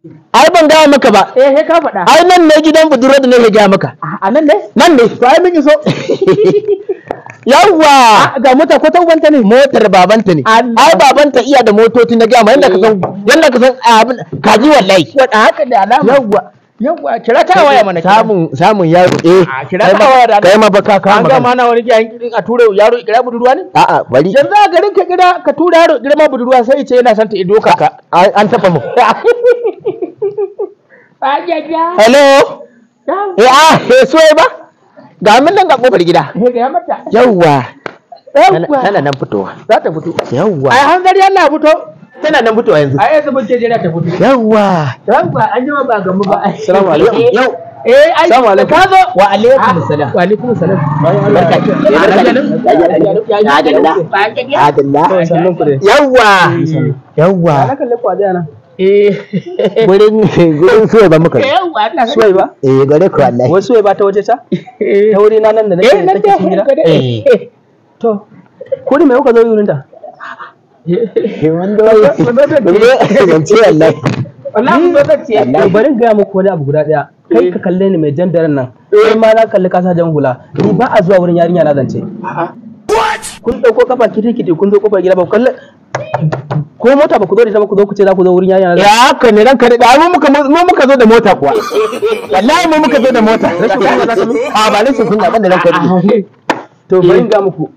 Ai ban gaya maka ba. Eh, sai ka faɗa. Ai nan ne gidan budurwar da nake gaya maka. A nan ne? Nan ne. To ai mun iso. Yawwa. Ga mota ko ta ubanta ne? Motar babanta ne. Allah. Ai babanta iya da motoci na gaya ma yanda ka san yanda ka san abin kaji wallahi. Wada haka da alama. Yawwa. Yawwa, kira ta waya mana. Kira. Samun yaro eh. A kira ta waya da Kai ma baka ka An ga magana. mana wani gidan a tura yaro kira budurwa ne? A'a bari. Yanzu a garin ka kira ka tura yaro kira ma budurwa sai ya ce yana son ta ido ka. An tafa mu. Ajaja. Hello. Eh ah eh soye ba. Ga mun nan ga kofar gida. Eh, ga mata. Yawwa. Yawwa. Tana nan fitowa. Za ta fito. Yawwa. Ai hanzari Allah ya fito. Tana nan fitowa yanzu. Ai yanzu mun ce jira ta fito. Yawwa. Yawwa, an jima ba gamu ba. Assalamu alaikum. Yau. Eh, ai Assalamu alaikum. ka zo. Wa alaikum salam. Wa alaikum salam. Barka. Adalla. Adalla. Sannun ku dai. Yawwa. Yawwa. Na kalle ku a tsaya nan. Eh. Gurin soye ba muka. zo. Yawwa, Allah. Suwai ba? Eh gare ku wallahi. Wai suwai ba ta waje ta? Ta wuri na nan da Eh, nake nan take dai cikin gida. Eh. To, ku ne me kuka zo wurin ta? Wanda zance wallahi. Wallahi mun zo zan ce. To bari in gaya muku wani abu guda daya. Kai ka kalle ni mai jan daren nan. Kai ma na kalli ka sa jan hula. Ni ba a zuwa wurin yarinya na zance. Kun dauko kafa kiti kiti kun zo kofar gida ba ku kalle ko mota ba ku zo da ita ba ku zo ku ce za ku zo wurin yarinya na zance. Ya haka ne ranka da mu muka zo da mota kuwa. Wallahi mu muka zo da mota. Rashin kunya za ka min? A ba rashin kunya ban da ranka da. To bari in gaya muku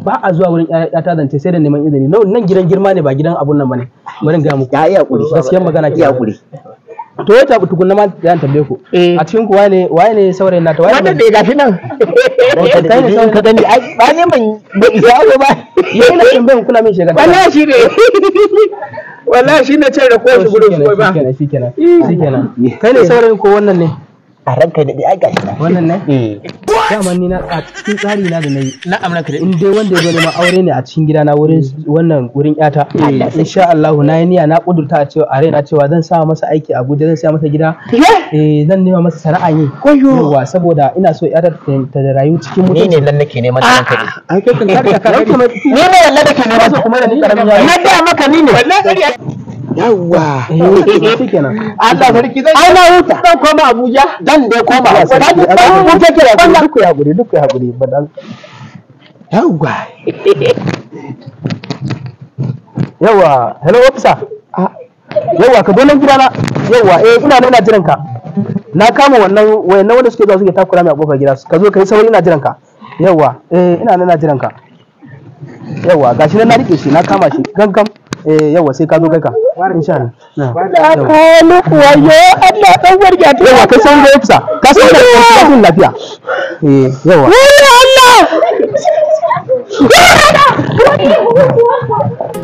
ba a zuwa wurin ƴata zance sai da neman izini. Nan gidan girma ne ba gidan abun nan bane. Bari in gaya muku. Ya iya hakuri. Gaskiyar magana Iya hakuri. To ya tabu tukunna ma zan tambaye ku. Eh. A cikin ku waye ne saurayin nata waye Wannan ne? da gashi nan. Kai ne saurayin Ka gani ai ba ne ban ban isa aure ba. Ya ina tambayan kuna min shegantaka. Wallahi shi ne. Wallahi shi ne ce da ko shi gurin suwai ba. Shikenan shikenan shikenan. Kai ne saurayin ko wannan ne? A ranka da ai gashi nan. Wannan ne? Eh. Dama ni na a cikin tsari na da nayi. Na'am ranka da In dai wanda ya zo neman aure ne a cikin gidana wurin wannan wurin yata. Insha Allah na yi niyya na kudurta a cewa a raina cewa zan sa masa aiki a Abuja, zan sa masa gida. Eh, zan nema masa sana'a yi. Yawwa, saboda ina so yata ta rayu cikin Ni mutunci. ne nan nake neman ranka da. Ai kai kan ka ka Ni ne wallahi nake neman kuma da ni karamin yaro. Na ga maka ni ne. Wallahi ƙarya. Yawwa. Eh, shikenan. Allah sarki zan Ai na huta. zan koma Abuja. Dan dai koma. Allah sarki, Ban huta kira. Duk ku hakuri, duk ku hakuri. Ba dan Yawwa. Yawa, hello officer. Yawa, ka zo nan gidana. Yawa, eh ina nan ina jiran ka. Na kama wannan wayannan wanda suke zuwa suke takura mai a kofar gida. Ka zo ka yi sauri ina jiran ka. Yawa, eh ina nan ina jiran ka. Yawa, gashi nan na rike shi, na kama shi. Gangam. Eh yawa, sai ka zo kai ka. Insha Allah. Da kalu wayo Allah dan warga ta. Yawa, kai sauri da officer. Ka san da ka lafiya. Eh, yawa. Wayo Allah.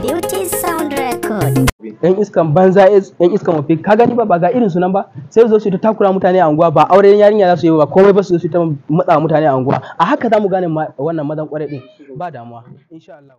Beauty Sound Record. Yan iskan banza, yan iskan wafi, ka gani ba ga irin sunan ba, sai su zo su ta takura mutane a unguwa, ba auren yarinya za su yi ba komai ba, su zo su ta matsa mutane a unguwa. A haka za mu gane wannan mazan kwarai din ba damuwa insha Allah.